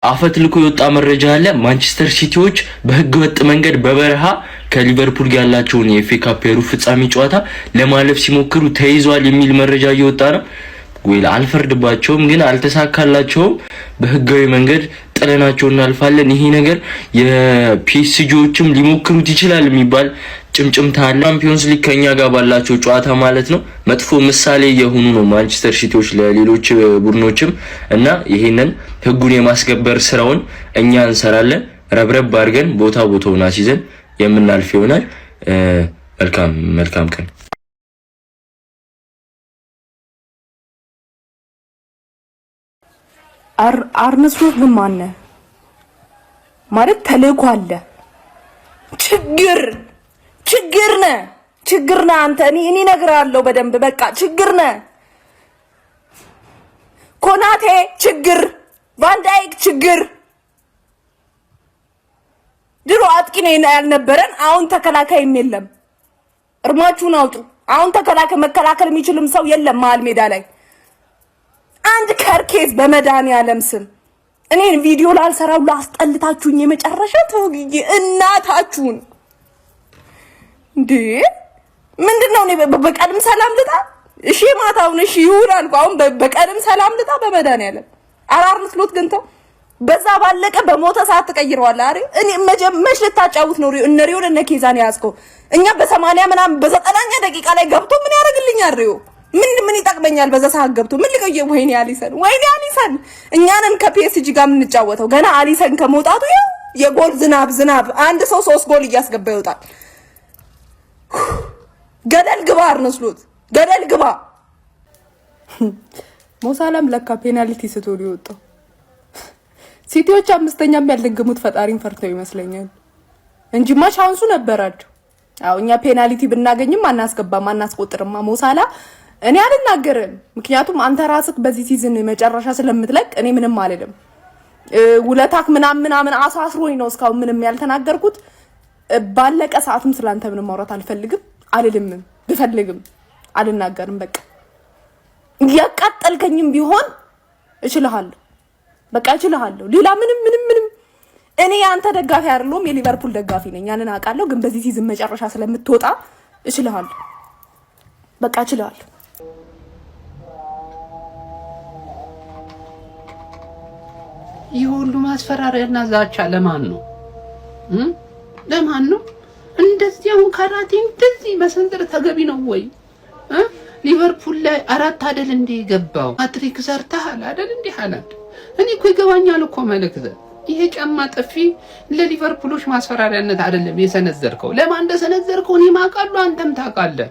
አፈትልኮ የወጣ መረጃ አለ። ማንቸስተር ሲቲዎች በህገወጥ መንገድ በበረሃ ከሊቨርፑል ጋር ያላቸውን የ FA Cup የሩብ ፍጻሜ ጨዋታ ለማለፍ ሲሞክሩ ተይዟል የሚል መረጃ እየወጣ ነው። ወይ አልፈርድባቸውም፣ ግን አልተሳካላቸውም። በህጋዊ መንገድ ጥለናቸው እናልፋለን። ይሄ ነገር የፒኤስጂዎችም ሊሞክሩት ይችላል የሚባል ጭምጭምታ አለ። ቻምፒዮንስ ሊግ ከኛ ጋር ባላቸው ጨዋታ ማለት ነው መጥፎ ምሳሌ የሆኑ ነው ማንቸስተር ሲቲዎች ለሌሎች ቡድኖችም እና ይሄንን ህጉን የማስከበር ስራውን እኛ እንሰራለን። ረብረብ አድርገን ቦታ ቦታውን አስይዘን የምናልፍ ይሆናል። መልካም መልካም ቀን። አርነ ስሎት ግን ማነህ ማለት ተልእኮ አለ። ችግር ችግር ነህ ችግር ነህ አንተ። እኔ እነግርሃለሁ በደንብ በቃ ችግር ነህ። ኮናቴ ችግር፣ ቫንዳይክ ችግር። ድሮ አጥቂ ነው ያልነበረን፣ አሁን ተከላካይም የለም። እርማችሁን አውጡ። አሁን ተከላካይ መከላከል የሚችልም ሰው የለም መሀል ሜዳ ላይ አንድ ከርኬዝ በመድኃኒዓለም ስም እኔን ቪዲዮ ላልሰራው ላስጠልታችሁኝ የመጨረሻ ተወግዬ እናታችሁን እንዴ! ምንድን ነው? እኔ በቀንም ሰላም ልጣ፣ እሺ ማታውን እሺ ይሁን አልኩ። አሁን በቀንም ሰላም ልጣ በመድኃኒዓለም አራር ምስሎት ግን ተው፣ በዛ ባለቀ በሞተ ሰዓት ትቀይረዋለህ። አሬ እኔ መች ልታጫውት ነው? እነ ሪዮን እነ ኬዛን የያዝከው እኛ በሰማንያ ምናምን በዘጠናኛ ደቂቃ ላይ ገብቶ ምን ያደርግልኛል ሪዮ? ምን ምን ይጠቅመኛል? በዛ ሰዓት ገብቶ ምን ሊቆየ? ወይኔ አሊሰን፣ ወይኔ አሊሰን። እኛንን ከፒኤስጂ ጋር የምንጫወተው ገና አሊሰን ከመውጣቱ ያው የጎል ዝናብ ዝናብ፣ አንድ ሰው ሶስት ጎል እያስገባ ይወጣል። ገደል ግባ አርነ ስሎት፣ ገደል ግባ። ሞሳላም ለካ ፔናልቲ ስቶ ነው የወጣው። ሲቲዎች አምስተኛም ያልደገሙት ፈጣሪን ፈርተው ይመስለኛል እንጂማ chance ኡ ነበራቸው። አዎ እኛ ፔናልቲ ብናገኝም አናስገባም አናስቆጥርማ። ሞሳላ እኔ አልናገርም፣ ምክንያቱም አንተ ራስህ በዚህ season መጨረሻ ስለምትለቅ እኔ ምንም አልልም። ውለታክ ምናምን ምናምን አሳስሮኝ ነው እስካሁን ምንም ያልተናገርኩት። ባለቀ ሰዓትም ስላንተ ምንም ማውራት አልፈልግም፣ አልልምም፣ ብፈልግም አልናገርም። በቃ እያቃጠልከኝም ቢሆን እችልሃለሁ፣ በቃ እችልሃለሁ። ሌላ ምንም ምንም ምንም እኔ የአንተ ደጋፊ አይደለሁም፣ የሊቨርፑል ደጋፊ ነኝ፣ ያንን አውቃለሁ። ግን በዚህ season መጨረሻ ስለምትወጣ እችልሃለሁ፣ በቃ እችልሃለሁ። ይህ ሁሉ ማስፈራሪያና ዛቻ ለማን ነው? ለማን ነው? እንደዚህ አሁን ካራቴ እንደዚህ መሰንዘር ተገቢ ነው ወይ? ሊቨርፑል ላይ አራት አይደል እንዴ የገባው? ሃትሪክ ሰርተሃል አይደል እንዴ ሃላንድ? እኔ እኮ ይገባኛል እኮ መልእክት። ይሄ ጫማ ጥፊ ለሊቨርፑሎች ማስፈራሪያነት አይደለም የሰነዘርከው። ለማን እንደሰነዘርከው እኔም አውቃለሁ፣ አንተም ታውቃለህ።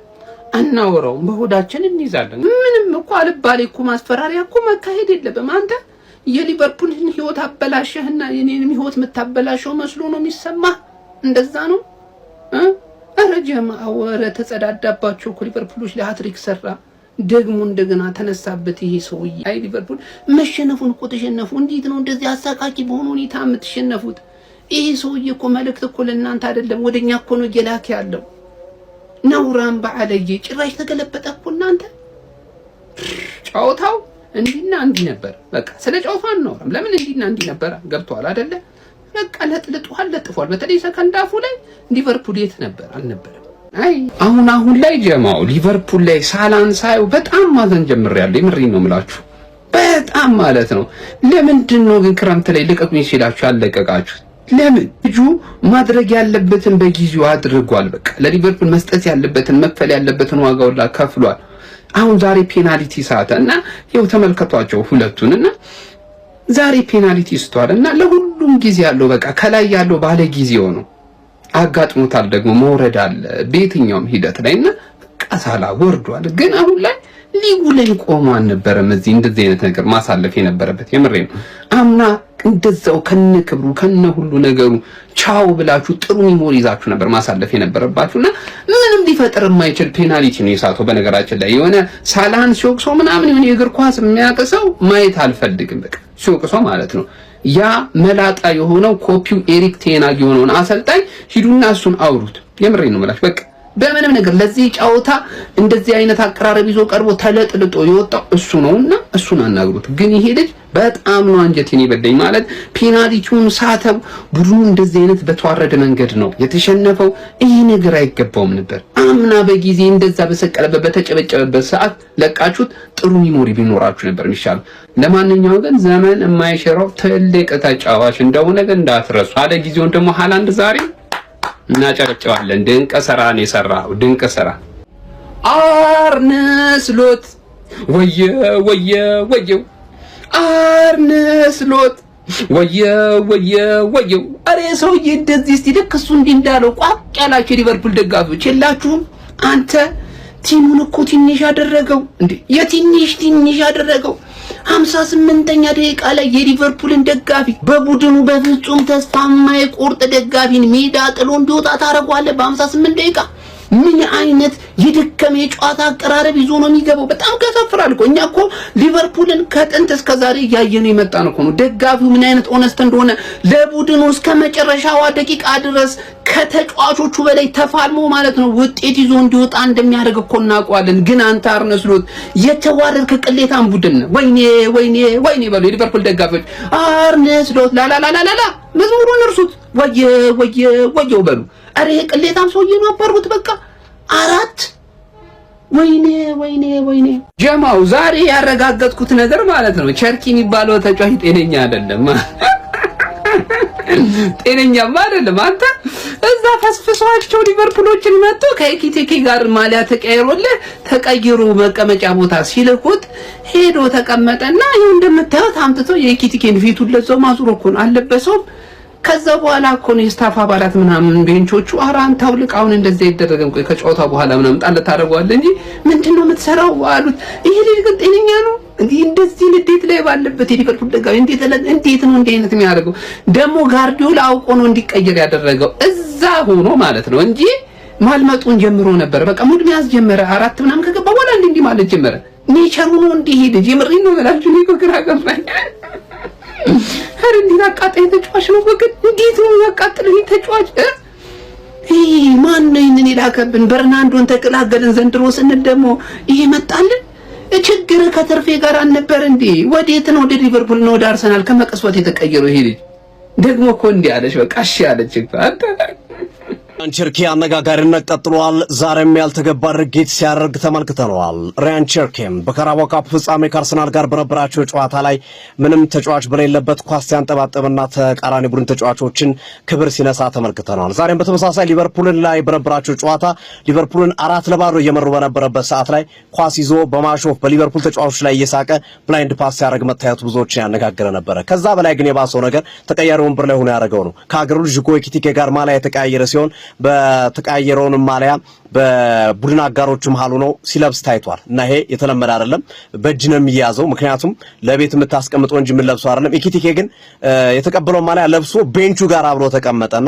አናወራውም፣ በሆዳችን እንይዛለን። ምንም እኮ አልባሌ እኮ ማስፈራሪያ እኮ መካሄድ የለብም። አንተ የሊቨርፑልን ህይወት አበላሸህና የኔንም ህይወት የምታበላሸው መስሎ ነው የሚሰማህ። እንደዛ ነው። ኧረ ጀማው፣ ኧረ ተጸዳዳባቸው እኮ ሊቨርፑሎች። ለሃትሪክ ሰራ ደግሞ እንደገና ተነሳበት ይሄ ሰውዬ። አይ ሊቨርፑል መሸነፉን እኮ ተሸነፉ። እንዴት ነው እንደዚህ አሳቃቂ በሆነ ሁኔታ የምትሸነፉት? ይሄ ሰውዬ እኮ መልእክት እኮ ለእናንተ አይደለም ወደኛ እኮ ነው እየላከ ያለው። ነውራም በአለዬ ጭራሽ ተገለበጠ እኮ እናንተ። ጨዋታው እንዲና እንዲህ ነበር። በቃ ስለ ጨዋታው አናወራም። ለምን እንዲና እንዲህ ነበር? ገብቷል አይደለ? በቃ ለጥልጧል፣ ለጥፏል። በተለይ second half ኡ ላይ ሊቨርፑል የት ነበር? አልነበረም። አይ አሁን አሁን ላይ ጀማው ሊቨርፑል ላይ ሳላን ሳየው በጣም ማዘን ጀምሬያለሁ። የምሬን ነው የምላችሁ፣ በጣም ማለት ነው። ለምንድን ነው ግን ክረምት ላይ ልቀቁኝ ሲላችሁ ያለቀቃችሁት? ለምን? ልጁ ማድረግ ያለበትን በጊዜው አድርጓል። በቃ ለሊቨርፑል መስጠት ያለበትን መክፈል ያለበትን ዋጋውን ከፍሏል። አሁን ዛሬ ፔናልቲ ሳተ እና ይኸው ተመልከቷቸው ሁለቱን እና ዛሬ ፔናልቲ ስቷል እና ለሁሉም ጊዜ ያለው በቃ ከላይ ያለው ባለ ጊዜው ነው። አጋጥሞታል ደግሞ መውረድ አለ በየትኛውም ሂደት ላይ እና በቃ ሳላ ወርዷል። ግን አሁን ላይ ሊጉ ላይ ቆሞ አልነበረም እዚህ እንደዚህ አይነት ነገር ማሳለፍ የነበረበት። የምሬ ነው። አምና እንደዛው ከነ ክብሩ ከነ ሁሉ ነገሩ ቻው ብላችሁ ጥሩ memory ይዛችሁ ነበር ማሳለፍ የነበረባችሁ እና ምንም ሊፈጥር የማይችል ፔናልቲ ነው የሳተው። በነገራችን ላይ የሆነ ሳላህን ሲወቅሰው ምናምን የሆነ የእግር ኳስ የሚያውቅ ሰው ማየት አልፈልግም። በቃ ሲወቅሰው ማለት ነው። ያ መላጣ የሆነው ኮፒው ኤሪክ ቴናግ የሆነውን አሰልጣኝ ሂዱና እሱን አውሩት። የምሬ ነው የምላችሁ። በቃ በምንም ነገር ለዚህ ጨዋታ እንደዚህ አይነት አቀራረብ ይዞ ቀርቦ ተለጥልጦ የወጣው እሱ ነውና እሱን አናግሩት። ግን ይሄ ልጅ በጣም ነው አንጀቴን የበላኝ። ማለት ፔናልቲውን ሳተው፣ ቡድኑ እንደዚህ አይነት በተዋረደ መንገድ ነው የተሸነፈው። ይሄ ነገር አይገባውም ነበር። አምና በጊዜ እንደዛ በሰቀለበት በተጨበጨበበት ሰዓት ለቃችሁት ጥሩ memory ቢኖራችሁ ነበር የሚሻለው። ለማንኛውም ግን ዘመን የማይሽረው ትልቅ ተጫዋች እንደሆነ ግን እንዳትረሱ። አለ ጊዜውን ደግሞ ሃላንድ ዛሬ እናጨበጭባለን። ድንቅ ስራ ነው የሰራው፣ ድንቅ ስራ። አርነ ስሎት ወየ ወየ ወየው፣ አርነ ስሎት ወየ ወየ ወየው። አሬ ሰውዬ እንደዚህ እስቲ ልክ እሱ እንዲህ እንዳለው ቋቅ ያላችሁ የሊቨርፑል ደጋፊዎች የላችሁም? አንተ team ኡን እኮ ትንሽ ያደረገው እንዴ! የትንሽ ትንሽ ያደረገው 58ኛ ደቂቃ ላይ የሊቨርፑልን ደጋፊ በቡድኑ በፍጹም ተስፋ የማይቆርጥ ደጋፊን ሜዳ ጥሎ እንዲወጣ ታደርገዋለህ። በ58 ደቂቃ ምን አይነት የደከመ የጨዋታ አቀራረብ ይዞ ነው የሚገባው? በጣም ያሳፍራል እኮ። እኛ እኮ ሊቨርፑልን ከጥንት እስከ ዛሬ እያየነው የመጣን እኮ ነው። ደጋፊው ምን አይነት honest እንደሆነ ለቡድኑ እስከ መጨረሻዋ ደቂቃ ድረስ ከተጫዋቾቹ በላይ ተፋልሞ ማለት ነው ውጤት ይዞ እንዲወጣ እንደሚያደርግ እኮ እናውቀዋለን። ግን አንተ አርነ ስሎት የተዋረድክ ቅሌታም ቡድን ነህ። ወይኔ ወይኔ ወይኔ በሉ የሊቨርፑል ደጋፊዎች። አርነ ስሎት ላላላላላ መዝሙሩን እርሱት። ወየ ወየ ወየው በሉ። አረ ይሄ ቅሌታም ሰውዬ ነው፣ አባርጉት በቃ። አራት ወይኔ ወይኔ ወይኔ። ጀማው ዛሬ ያረጋገጥኩት ነገር ማለት ነው ቸርኪ የሚባለው ተጫዋች ጤነኛ አይደለም። ጤነኛማ አይደለም። አንተ እዛ ፈስፍሷቸው ሊቨርፑሎችን መጥቶ ከኤኪቴኬ ጋር ማሊያ ተቀይሮልህ ተቀይሮ መቀመጫ ቦታ ሲልኩት ሄዶ ተቀመጠና ይኸው እንደምታዩት አምጥቶ የኤኪቴኬን ፊቱን ለዛው ማዙሮ እኮ ነው አልለበሰውም። ከዛ በኋላ እኮ ነው የ staff አባላት ምናምን bench ኦቹ ኧረ አንተ አውልቅ፣ አሁን እንደዚህ አይደረግም፣ ቆይ ከጨዋታ በኋላ ምናምን ጣል ታደርገዋለህ እንጂ ምንድን ነው የምትሰራው አሉት። ይሄ ልጅ ግን ጤነኛ ነው? እንዲህ እንደዚህ ንዴት ላይ ባለበት የሊቨርፑል ደጋፊ እንዴት እንዴት ነው እንዲህ አይነት የሚያደርገው? ደግሞ ጋርዲዮላ አውቆ ነው እንዲቀየር ያደረገው እዛ ሆኖ ማለት ነው እንጂ ማልመጡን ጀምሮ ነበር። በቃ mood መያዝ ጀመረ። አራት ምናምን ከገባ በኋላ እንዲህ እንዲህ ማለት ጀመረ። nature ኡ ነው እንዲህ ልጅ። የምሬን ነው የምላችሁ። እኔ እኮ ግራ ገባኝ። ኧረ እንዴት አቃጣይ ተጫዋች ነው ወገን! እንዴት ነው ያቃጥለው ይሄ ተጫዋች? ይሄ ማን ነው ይሄንን የላከብን? በርናንዶን ተቀላገልን ዘንድሮ ስንል ደግሞ ይሄ መጣልን። ችግር ከትርፌ ጋር አልነበር እንዴ? ወዴት ነው? ወደ ሊቨርፑል ነው ወደ አርሰናል ከመቀስወት የተቀየረው ይሄ ልጅ ደግሞ እኮ እንዲህ አለች። በቃ እሺ አለች እኮ አንተ። ራያን ቸርኪ አነጋጋሪነት ቀጥሏል። ዛሬም ያልተገባ ድርጊት ሲያደርግ ተመልክተነዋል። ራያን ቸርኪም በካራባኦ ካፕ ፍጻሜ ከአርሰናል ጋር በነበራቸው ጨዋታ ላይ ምንም ተጫዋች በሌለበት ኳስ ሲያንጠባጥብና ተቃራኒ ቡድን ተጫዋቾችን ክብር ሲነሳ ተመልክተነዋል። ዛሬም በተመሳሳይ ሊቨርፑልን ላይ በነበራቸው ጨዋታ ሊቨርፑልን 4-0 እየመሩ በነበረበት ሰዓት ላይ ኳስ ይዞ በማሾፍ በሊቨርፑል ተጫዋቾች ላይ እየሳቀ blind pass ሲያደርግ መታየቱ ብዙዎችን ያነጋገረ ነበረ። ከዛ በላይ ግን የባሰው ነገር ተቀያሪ ወንበር ላይ ሆኖ ያደረገው ነው። ከሀገሩ ልጅ ሁጎ ኤኪቲኬ ጋር ማሊያ የተቀያየረ ሲሆን በተቀያየረውንም ማሊያ በቡድን አጋሮቹ መሃል ሆኖ ሲለብስ ታይቷል። እና ይሄ የተለመደ አይደለም። በእጅ ነው የሚያዘው፣ ምክንያቱም ለቤት የምታስቀምጠው እንጂ የምንለብሰው አይደለም። ኤኪቲኬ ግን የተቀበለው ማሊያ ለብሶ bench ኡ ጋር አብሮ ተቀመጠና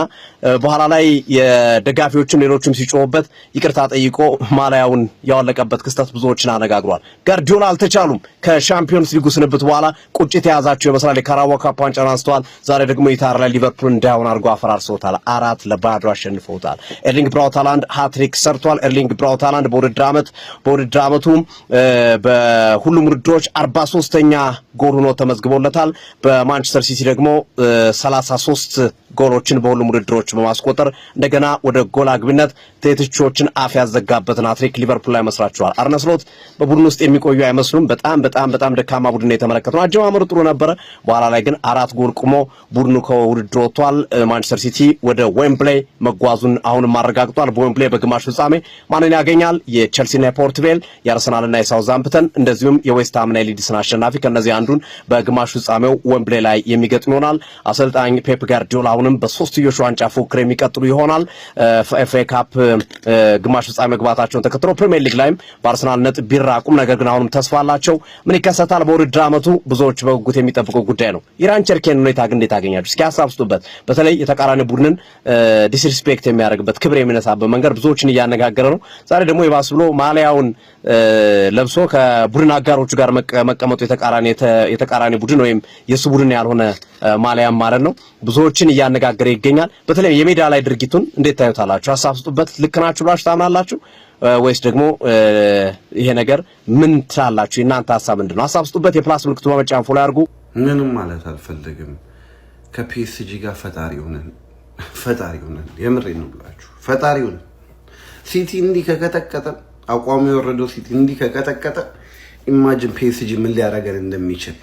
በኋላ ላይ የደጋፊዎችም ሌሎችም ሲጮሁበት ይቅርታ ጠይቆ ማሊያውን ያወለቀበት ክስተት ብዙዎችን አነጋግሯል። ጋርዲዮላ አልተቻሉም። ከሻምፒዮንስ ሊጉ ስንብት በኋላ ቁጭት የያዛቸው ይመስላል። የካራባኦ ካፕ ዋንጫን አንስተዋል። ዛሬ ደግሞ ኢታር ላይ ሊቨርፑል እንዳይሆን አድርጎ አፈራርሰውታል። 4-0 አሸንፈውታል። ኤርሊንግ ብራውት ሃላንድ ሃትሪክ ሰርቷል። ኤርሊንግ ብራውት ሃላንድ በውድድር ዓመቱ በሁሉም ውድድሮች 43ኛ ጎል ሆኖ ተመዝግቦለታል። በማንቸስተር ሲቲ ደግሞ 33 ጎሎችን በሁሉም ውድድሮች በማስቆጠር እንደገና ወደ ጎል አግቢነት የተቺዎችን አፍ ያዘጋበትን ሃትሪክ ሊቨርፑል ላይ መስራት ችሏል። አርነ ስሎት በቡድን ውስጥ የሚቆዩ አይመስሉም። በጣም በጣም በጣም ደካማ ቡድን የተመለከትነው። አጀማመሩ ጥሩ ነበረ። በኋላ ላይ ግን አራት ጎል ቁሞ ቡድኑ ከውድድር ወጥቷል። ማንቸስተር ሲቲ ወደ ዌምብሌይ መጓዙን አሁንም አረጋግጧል። በዌምብሌይ በግማሽ ፍጻሜ ማንን ያገኛል? የቸልሲና የፖርትቬል፣ የአርሰናልና የሳውዛምፕተን እንደዚሁም የዌስትሃምና የሊድስን አሸናፊ ከነዚህ አንዱን በግማሽ ፍጻሜው ዌምብሌይ ላይ የሚገጥም ይሆናል። አሰልጣኝ ፔፕ ጋርዲዮላ አሁንም በሶስትዮሽ ዋንጫ ፉክክር የሚቀጥሉ ይሆናል። ኤፍኤ ካፕ ግማሽ ፍጻሜ መግባታቸውን ተከትሎ ፕሪሚየር ሊግ ላይም በአርሰናል ነጥብ ቢራቁም ነገር ግን አሁንም ተስፋ አላቸው። ምን ይከሰታል በውድድር ዓመቱ ብዙዎች በጉጉት የሚጠብቀው ጉዳይ ነው። የራያን ቸርኪን ሁኔታ ግን እንዴት አገኛችሁ? እስኪ ሀሳብ ስጡበት። በተለይ የተቃራኒ ቡድንን disrespect የሚያደርግበት ክብር የሚነሳበት መንገድ ብዙዎችን እያነጋገረ ነው። ዛሬ ደግሞ የባስ ብሎ ማሊያውን ለብሶ ከቡድን አጋሮቹ ጋር መቀመጡ የተቃራኒ ቡድን ወይም የሱ ቡድን ያልሆነ ማሊያም ማለት ነው ብዙዎችን እያነጋገረ እያነጋገረ ይገኛል። በተለይ የሜዳ ላይ ድርጊቱን እንዴት ታዩታላችሁ? ሀሳብ ስጡበት። ልክ ናችሁ ብላችሁ ታምናላችሁ ወይስ ደግሞ ይሄ ነገር ምን ትላላችሁ? የእናንተ ሀሳብ ምንድን ነው? ሀሳብ ስጡበት። የ plus ምልክቱ በመጫን follow ያድርጉ። ምንም ማለት አልፈልግም። ከፒኤስጂ ጋር ፈጣሪ ሆነን፣ ፈጣሪ ሆነን፣ የምሬን ነው ብላችሁ ፈጣሪ ሆነን። ሲቲ እንዲህ ከቀጠቀጠ፣ አቋሙ የወረደው ሲቲ እንዲህ ከቀጠቀጠ፣ imagine ፒኤስጂ ምን ሊያደርገን እንደሚችል፣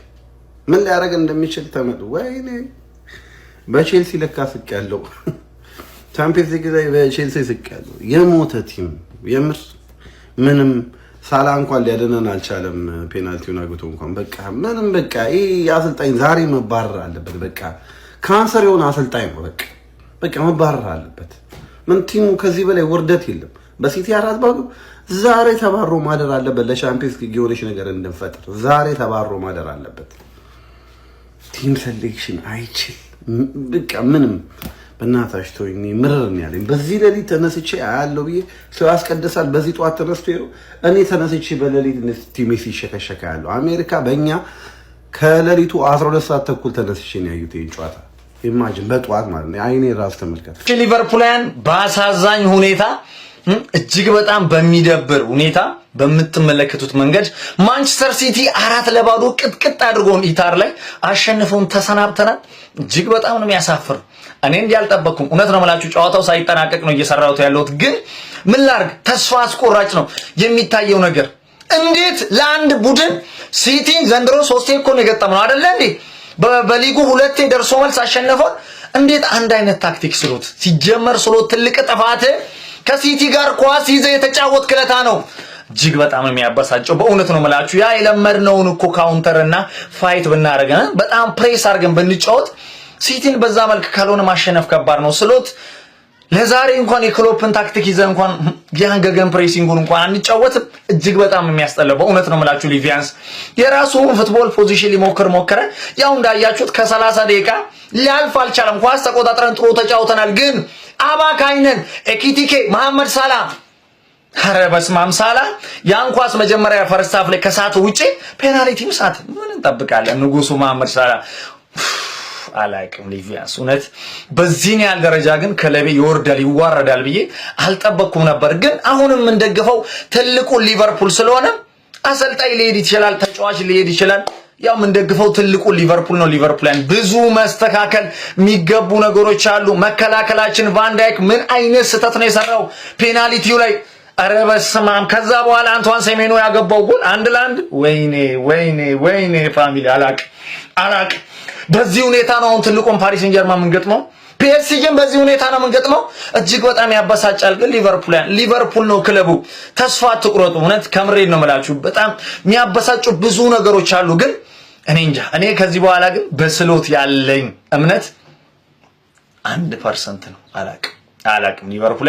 ምን ሊያደርገን እንደሚችል ተመጡ። ወይኔ፣ በቼልሲ ለካ ስቅ ያለው፣ ቻምፒየንስ ሊግ ላይ በቼልሲ ስቅ ያለው የሞተ team፣ የምር ምንም ሳላ እንኳን ሊያድነን አልቻለም። ፔናልቲውን አግብቶ እንኳን በቃ ምንም። በቃ ይህ አሰልጣኝ ዛሬ መባረር አለበት። በቃ ካንሰር የሆነ አሰልጣኝ ነው። በቃ መባረር አለበት። ምን team ኡ ከዚህ በላይ ውርደት የለም። በሲቲ 4-0 ዛሬ ተባሮ ማደር አለበት። ለሻምፒየንስ ሊግ የሆነች ነገር እንድንፈጥር ዛሬ ተባሮ ማደር አለበት። Team selection አይችል፣ በቃ ምንም። በእናታችሁ ተወኝ፣ ምርር ነው ያለኝ። በዚህ ሌሊት ተነስቼ አያለው ብዬ ሰው ያስቀድሳል። በዚህ ጠዋት ተነስቶ ሄዶ እኔ ተነስቼ በሌሊት team ኤ ሲሸከሸከ ያለው አሜሪካ በእኛ ከሌሊቱ 12 ሰዓት ተኩል ተነስቼ ነው ያዩት ይሄን ጨዋታ። Imagine በጠዋት ማለት ነው። አይኔ ራስ ተመልከት። ሊቨርፑላውያን በአሳዛኝ ሁኔታ፣ እጅግ በጣም በሚደብር ሁኔታ በምትመለከቱት መንገድ ማንቸስተር ሲቲ 4-0 ቅጥቅጥ አድርጎን ኢታር ላይ አሸንፈውን ተሰናብተናል። እጅግ በጣም ነው የሚያሳፍር። እኔ እንዲህ አልጠበቅኩም። እውነት ነው የምላችሁ፣ ጨዋታው ሳይጠናቀቅ ነው እየሰራሁት ያለሁት። ግን ምን ላርግ፣ ተስፋ አስቆራጭ ነው የሚታየው ነገር። እንዴት ለአንድ ቡድን ሲቲን ዘንድሮ ሶስቴ እኮ ነው የገጠምነው አይደለ እንዴ? በሊጉ ሁለቴ ደርሶ መልስ አሸነፈን። እንዴት አንድ አይነት ታክቲክ ስሎት? ሲጀመር ስሎት ትልቅ ጥፋት ከሲቲ ጋር ኳስ ይዘህ የተጫወትክ ለታ ነው። እጅግ በጣም የሚያበሳጨው፣ በእውነት ነው የምላችሁ። ያ የለመድነውን እኮ counter እና fight ብናደርግ፣ በጣም ፕሬስ አድርገን ብንጫወት ሲቲን በዛ መልክ ካልሆነ ማሸነፍ ከባድ ነው። ስሎት ለዛሬ እንኳን የክሎፕን ታክቲክ ይዘህ እንኳን ያን gegenpressing ኡን እንኳን አንጫወትም። እጅግ በጣም የሚያስጠላው፣ በእውነት ነው የምላችሁ። ሊቪያንስ የራሱን football position ሊሞክር ሞከረ። ያው እንዳያችሁት ከ30 ደቂቃ ሊያልፍ አልቻለም። ኳስ ተቆጣጥረን ጥሩ ተጫውተናል፣ ግን አባካኝ ነን። ኤኪቲኬ፣ መሐመድ ሳላ፣ ኧረ በስመ አብ፣ ሳላ ያን ኳስ መጀመሪያ first half ላይ ከሳት ውጪ ፔናልቲም ሳት። ምን እንጠብቃለን? ንጉሱ መሐመድ ሳላ። አላቅም ሊቪያንስ፣ እውነት በዚህን ያህል ደረጃ ግን ክለቤ ይወርዳል ይዋረዳል ብዬ አልጠበቅኩም ነበር። ግን አሁንም የምንደግፈው ትልቁ ሊቨርፑል ስለሆነ አሰልጣኝ ሊሄድ ይችላል፣ ተጫዋች ሊሄድ ይችላል። ያው የምንደግፈው ትልቁ ሊቨርፑል ነው። ሊቨርፑል ብዙ መስተካከል የሚገቡ ነገሮች አሉ። መከላከላችን ቫንዳይክ ምን አይነት ስህተት ነው የሰራው ፔናልቲው ላይ? ኧረ በስመ አብ! ከዛ በኋላ አንቷን ሴሜኖ ያገባው ጎል 1-1። ወይኔ ወይኔ ወይኔ family፣ አላቅ አላቅ። በዚህ ሁኔታ ነው አሁን ትልቁን ፓሪስ ሴን ጀርማ የምንገጥመው። ፒኤስጂን በዚህ ሁኔታ ነው የምንገጥመው። እጅግ በጣም ያበሳጫል። ግን ሊቨርፑል ሊቨርፑል ነው ክለቡ። ተስፋ አትቁረጡ። እውነት ከምሬን ነው የምላችሁ። በጣም የሚያበሳጩ ብዙ ነገሮች አሉ። ግን እኔ እንጃ። እኔ ከዚህ በኋላ ግን በስሎት ያለኝ እምነት 1% ነው። አላቅም አላቅም። ሊቨርፑል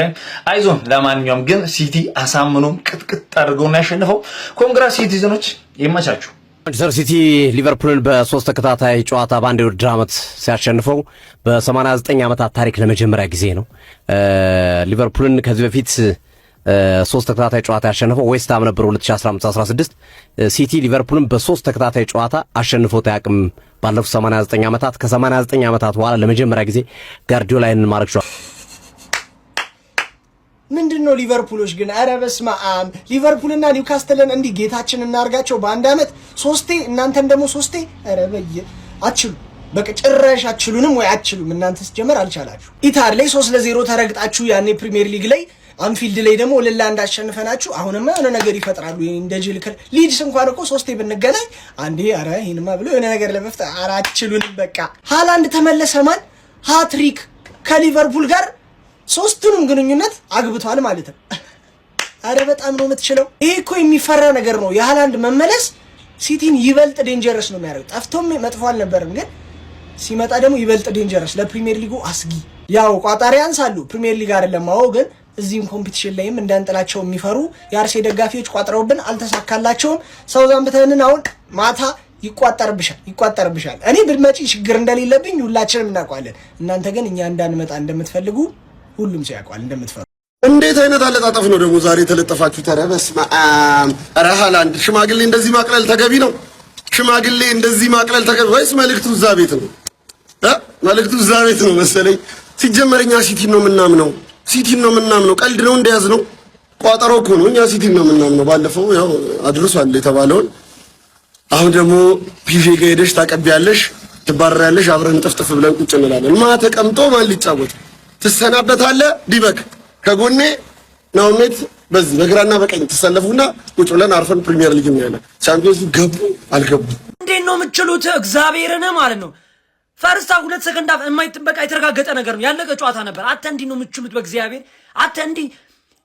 አይዞን። ለማንኛውም ግን ሲቲ አሳምኖም ቅጥቅጥ አድርገው ነው ያሸንፈው። Congra ሲቲዝኖች፣ ይመቻችሁ። ማንቸስተር ሲቲ ሊቨርፑልን በሶስት ተከታታይ ጨዋታ በአንድ የውድድር ዓመት ሲያሸንፈው በ89 ዓመታት ታሪክ ለመጀመሪያ ጊዜ ነው። ሊቨርፑልን ከዚህ በፊት ሶስት ተከታታይ ጨዋታ ያሸነፈው ዌስትሃም ነበር 2015-16። ሲቲ ሊቨርፑልን በሶስት ተከታታይ ጨዋታ አሸንፎት አያውቅም ባለፉት 89 ዓመታት። ከ89 ዓመታት በኋላ ለመጀመሪያ ጊዜ ጋርዲዮላ ይህንን ማድረግ ችሏል። ምንድን ነው ሊቨርፑሎች ግን? ኧረ በስመ አብ! ሊቨርፑልና ኒውካስትልን እንዲህ ጌታችን እናርጋቸው በአንድ ዓመት ሶስቴ፣ እናንተን ደግሞ ሶስቴ። ኧረ በየ አትችሉ፣ በቃ ጭራሽ አትችሉንም ወይ አትችሉም። እናንተ ስትጀመር አልቻላችሁ። ኢታድ ላይ 3-0 ተረግጣችሁ፣ ያኔ ፕሪሚየር ሊግ ላይ አንፊልድ ላይ ደግሞ 2-1 አሸንፈናችሁ፣ አሁንማ የሆነ ነገር ይፈጥራሉ እንደ ጅል። ሊድስ እንኳን እኮ ሶስቴ ብንገናኝ አንዴ ኧረ ይሄንማ ብሎ የሆነ ነገር ለመፍጠር፣ ኧረ አትችሉንም። በቃ ሃላንድ ተመለሰ። ማን ሃትሪክ ከሊቨርፑል ጋር ሶስቱንም ግንኙነት አግብቷል ማለት ነው። አረ በጣም ነው የምትችለው። ይሄ እኮ የሚፈራ ነገር ነው። የሃላንድ መመለስ ሲቲን ይበልጥ dangerous ነው የሚያደርገው። ጠፍቶም መጥፎ አልነበርም፣ ግን ሲመጣ ደግሞ ይበልጥ dangerous፣ ለፕሪሚየር ሊጉ አስጊ። ያው ቋጣሪ ያንሳሉ፣ ፕሪሚየር ሊግ አይደለም። አዎ፣ ግን እዚህም competition ላይም እንዳንጥላቸው የሚፈሩ የአርሴ ደጋፊዎች ቋጥረውብን አልተሳካላቸውም። ሳውዛምፕተንን አሁን ማታ ይቋጠርብሻል፣ ይቋጠርብሻል። እኔ ብትመጪ ችግር እንደሌለብኝ ሁላችንም እናውቀዋለን። እናንተ ግን እኛ እንዳንመጣ እንደምትፈልጉ ሁሉም ሰው ያውቀዋል እንደምትፈሩ። እንዴት አይነት አለጣጠፍ ነው ደግሞ ዛሬ የተለጠፋችሁት? ኧረ በስመ አብ! ኧረ ሃላንድ፣ ሽማግሌ እንደዚህ ማቅለል ተገቢ ነው? ሽማግሌ እንደዚህ ማቅለል ተገቢ ወይስ መልእክቱ እዛ ቤት ነው? መልእክቱ እዛ ቤት ነው መሰለኝ። ሲጀመር እኛ ሲቲን ነው የምናምነው፣ ሲቲን ነው የምናምነው። ቀልድ ነው እንደያዝ ነው፣ ቋጠሮ እኮ ነው። እኛ ሲቲን ነው የምናምነው። ባለፈው ያው አድርሷል የተባለውን። አሁን ደግሞ ፒዤ ጋር ሄደሽ ታቀቢያለሽ፣ ትባረሪያለሽ። አብረን ጥፍጥፍ ብለን ቁጭ እንላለን። ማ ተቀምጦ ማን ሊጫወት? ትሰናበታለህ። ዲበክ ከጎኔ፣ ናውሜት በዚህ በግራና በቀኝ ትሰለፉና ቁጭ ብለን አርፈን ፕሪሚየር ሊግ እናያለን። ቻምፒዮንስ ሊግ ገቡ አልገቡ እንዴት ነው የምትችሉት? እግዚአብሔርን ማለት ነው። First half ሁለት second half የማይጥበቃ የተረጋገጠ ነገር ነው። ያለቀ ጨዋታ ነበር። አንተ እንዲህ ነው የምትችሉት? በእግዚአብሔር አንተ እንዲህ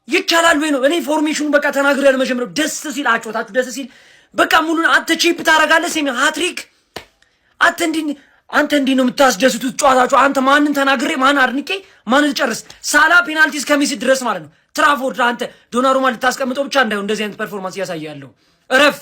ይቻላል ወይ ነው? እኔ formation ኑ በቃ ተናግሬ ያለ መጀመሪያው ደስ ሲል፣ አጮታችሁ ደስ ሲል፣ በቃ ሙሉን አንተ chip ታደርጋለህ። ሴሚ ሃትሪክ። አንተ እንዲህ ነው የምታስደስቱት ጨዋታችሁ። አንተ ማንን ተናግሬ፣ ማን አድንቄ፣ ማንን ልጨርስ? ሳላ ፔናልቲ እስከሚስት ድረስ ማለት ነው። ትራፎርድ አንተ ዶናሩማ ልታስቀምጠው ብቻ እንዳይሆን እንደዚህ አይነት performance እያሳየ ያለው፣ እረፍ።